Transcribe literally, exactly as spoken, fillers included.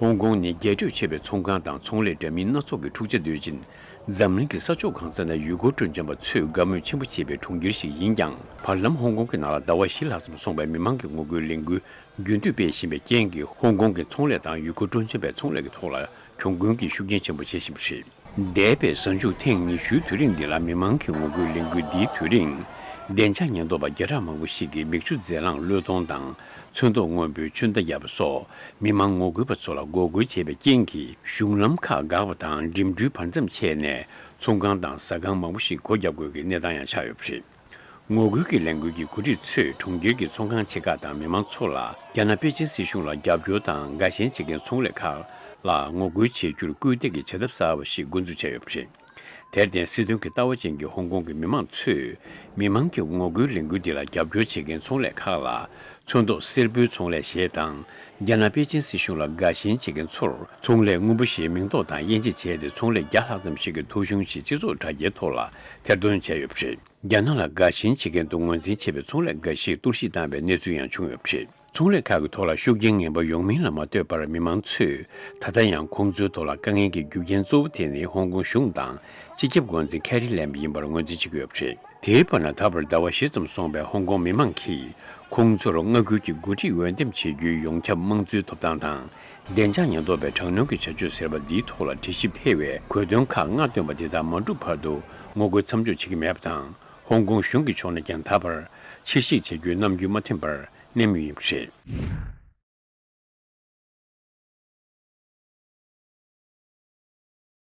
ཧོང་ཀོང་ནི་རྒྱས་སྤྲོས་ཆེ་བའི་ཚོང་ཁང་དང་ཚོང་ལས་འདྲ་མིན་སྣ་ཚོགས་ཀྱི་འཁྲུག་ཆ་སྡོད་ཅིང་། འཛམ་གླིང་གི་ས་ཕྱོགས་གང་ས་ན་ཡུལ་སྐོར་སྤྲོ་འཆམ་པ་ཚོས་དགའ་མོས་ཆེན་པོ་བྱེད་པའི་གྲོང་ཁྱེར་ཞིག་ཡིན་ཀྱང་། བར་ལམ་ཧོང་ཀོང་གི་ནང་ལ་ཟླ་བ་བཞི་ལྷག་ཙམ་སོང་བའི་མི་མང་གི་ངོ་རྒོལ་ལས་འགུལ་རྒྱུན་མཐུད་སྤེལ་བཞིན་པའི་རྐྱེན་གྱིས། ཧོང་ཀོང་གི་ཚོང་ལས་དང་ཡུལ་སྐོར་སྤྲོ་འཆམ་པའི་ཚོང་ལས་ཀྱི་ཐོག་ལ་གྱོང་གུན་གྱི་ཤུགས་རྐྱེན་ཆེན་པོ་བྱེད་བཞིན་པ་རེད། འདས་པའི་གཟའ་མཇུག་ཐེངས་ཉི་ཤུའི་དུས་རིང་འདི་ལ་མི་མང་གི་ངོ་རྒོལ་ལས་འགུལ་འདིའི་དུས་རིང་། བདེ་འཇགས་ཉེན་རྟོག་པ་བརྒྱ་ཕྲག་མང་པོ་ཞིག་གིས་མིག་ཆུ་རྫས་རླངས་བློས་གཏོང་དང་། ཚོན་མདོག་སྔོན་པོའི་ཆུ་མདའ་བརྒྱབ་པ་སོགས་མི་མང་ངོ་རྒོལ་པ་ཚོ་ལ་འགོག་རྒོལ་བྱས་པའི་རྐྱེན་གྱིས། གཞུང་ལམ་ཁག་འགག་པ་དང་། འགྲིམ་འགྲུལ་བར་མཚམས་ཆད་ནས། ཚོང་ཁང་དང་ཟ་ཁང་མང་པོ་ཞིག་སྒོ་བརྒྱབ་དགོས་ཀྱི་གནས་སྟངས་ཡང་ཆགས་ཡོད་པ་རེད། ངོ་རྒོལ་གྱི་ལས་འགུལ་གྱི་འགོ་ཁྲིད་ཚོས་གྲོང་ཁྱེར་གྱི་ཚོང་ཁང་ཆེ་ཁག་དང་མི་མང་ཚོ་ལ། རྒྱ་ནག་པེ་ཅིན་སྲིད་གཞུང་ལ་རྒྱབ་སྐྱོར་དང་དགའ་ཞེན་བྱེད་མཁན་ཚོང་ལས་ཁག་ལ་ངོ་རྒོལ་བྱེད་རྒྱུར་སྐུལ་འདེད་ཀྱི་བྱེད་ཐབས་གསར་བ་ཞིག་འགོ་འཛུགས་བྱས་ཡོད་པ་རེད། དེར་བརྟེན། སྲིད་དོན་གྱི་ལྟ་བ་ཅན་གྱི་ཧོང་ཀོང་གི་མི་མང་ཚོས། མི་མང་གི་ངོ་རྒོལ་ལས་འགུལ་འདི་ལ་རྒྱབ་སྐྱོར་བྱེད་མཁན་ཚོང་ལས་ཁག་ལ། ཚོན་མདོག་སེར་པོའི་ཚོང་ལས་གཞས་དང་། རྒྱ་ནག་པེ་ཅིན་སྲིད་གཞུང་ལ་དགའ་ཞེན་བྱེད་མཁན་ཚོར། ཚོང་ལས་སྔོན་པོ་ཞེས་མིང་འདོགས་དང་དབྱེ་འབྱེད་བྱས་ཏེ། ཚོང་ལས་བརྒྱ་ལྷག་ཙམ་ཞིག་གི་ཐོ་གཞུང་ཞིག་སྤྱི་ཚོགས་དྲ་རྒྱའི་ཐོག་ལ་ཐེར་འདོན་བྱས་ཡོད་པ་རེད། རྒྱ་ནག་ལ་དགའ་ཞེན་བྱེད་མཁན་དུ་ངོས་འཛིན་བྱས་པའི་ཚོང་ལས་འགའ་ཞིག་གཏོར་བཤིག་བཏང་བའི་གནས་ཚུལ་ཡང་བྱུང་ཡོད་པ་རེད། ཚོང་ལས་ཁག་གི་ཐོག་ལ་ཤུགས་རྐྱེན་ངན་པ་ཡོང་མིན་ལ་མ་ལྟོས་པར། མི་མང་ཚོས་ད་ལྟ་ཡང་ཁོང་ཚོའི་ཐོག་ལ་དཀའ་ངལ་གྱི་རྒྱུ་རྐྱེན་གཙོ་བོ་དེ་ནི་ཧོང་ཀོང་གཞུང་དང་། སྤྱི་ཁྱབ་འགོ་འཛིན་ཁེ་རི་ལེམ་ཡིན་པར་ངོས་འཛིན་བྱེད་ཀྱི་ཡོད་པ་རེད། དེའི་བར་ན། ད་བར་ཟླ་བ་བཞི་ཙམ་སོང་བའི་ཧོང་ཀོང་མི་མང་གིས། ཁོང་ཚོར་མངའ་ཁུལ་གྱི་འགོ་ཁྲིད་འོས་འདེམས་བྱེད་རྒྱུའི་ཡོངས་ཁྱབ་དམངས་གཙོའི་ཐོབ་ཐང་དང་། བདེ་འཇགས་ཉེན་རྟོག་པའི་དྲག་གནོན་གྱི་བྱ་སྤྱོད་ཟེར་བ་འདིའི་ཐོག་ལ་དྲི་ཞིབ་འཕེར་བའི་གོ་སྟོན་ཁག་སྔ་བཏོན་པ་དེ་དག་མ་འགྲུབ་བར་དུ་ངོ་རྒོལ་མཚམས་འཇོག་བྱེད་ཀྱི་མེད་པ་དང་། ཧོང་ཀོང་གཞུང་གི་ཕྱོགས་ནས་ཀྱང་ད་བར་ཕྱིར་བཤིག་བྱེད་རྒྱུའི་རྣམ་འགྱུར་མ་ཐོན་པར་གནས་མུས་ཡིན་པ་རེད།